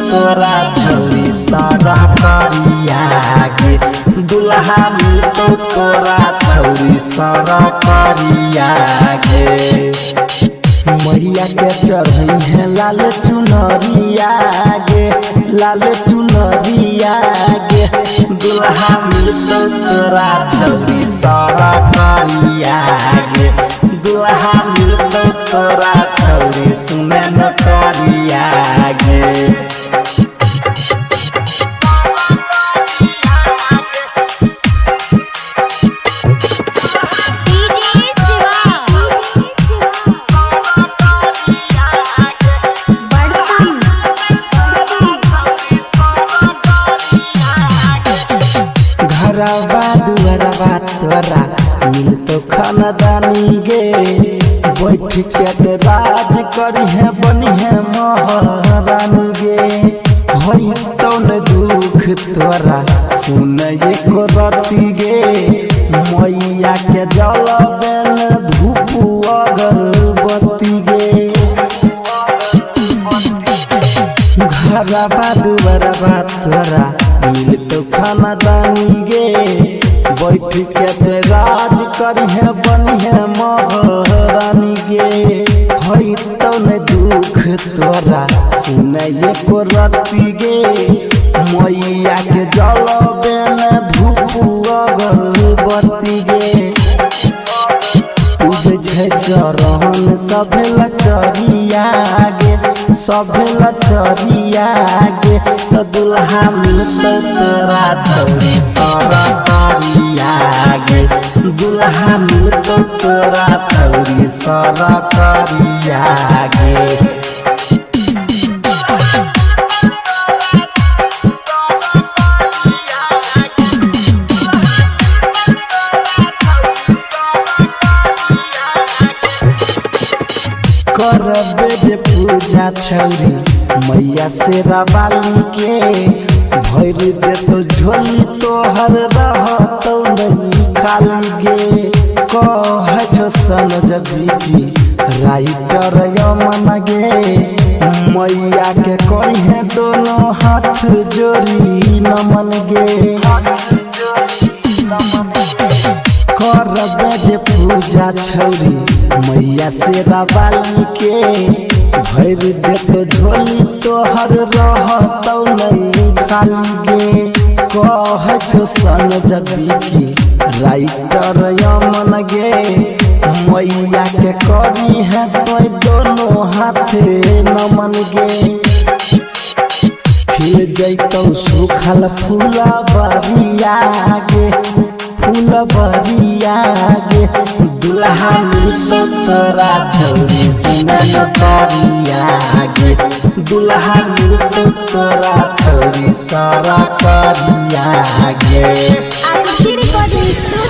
तोरा छौरी सरह करिया गे, दुल्हा मिलतौ तोरा छौरी सरह करिया गे। मैया के चढ़ई है लाल चुनरिया गे, लाल चुनरिया गे, दुल्हा मिलतौ तोरा छौरी सरह करिया गे, दुल्हा मिलतौ तोरा छौरी सुने न करिया गे। डीजे शिवा बड़सम। घरवा दुअरवा तोरा मिलतो खानदानी गे, बैठ के ते राज करी है बनी है महारानी गे। होई तो न दुख तोरा सुन एको रति गे, मैया के जलबेन धूप अगरबत्ती गे। घरवा दुअरवा तोरा मिलतो खानदानी गे, बैठ के ते राज करी है बनी है महारानी गे। होई तो न दुख तोरा सुन एको रति गे, मैया के जलबेन धूप अगरबत्ती गे। पूजै छै चरण सभे लचरिया गे, सभे लचरिया गे, त दुल्हा मिलतौ तोरा छौरी सरह करिया गे, दुल्हा मिलतौ तोरा छौरी सरह करिया गे। करबे जे पूजा छौरी मैया शेरावाली के, भरि देतौ झोली तोहर रहतौ नहीं खाली गे। कहै छौ सनज बिकी राइटर यमन गे, मैया के करिहे दोनों हाथ जोड़ी नमन गे। करबे जे पूजा छौरी मैया शेरावाली के, भरि देतौ झोली तोहर रहतौ नहीं खाली गे। कहै छौ सनज बिकी राइटर यमन गे, मैया के करी है तोय दोनों हाथे नमन गे। खिल जैतौ सुखल फूल बरिया गे, फूल बरिया गे, दुल्हा मिलतौ तोरा छौरी सुनन करिया गे, दुल्हा मिलतौ तोरा छौरी सरह करिया गे। आकृति रिकॉर्डिंग स्टूडियो।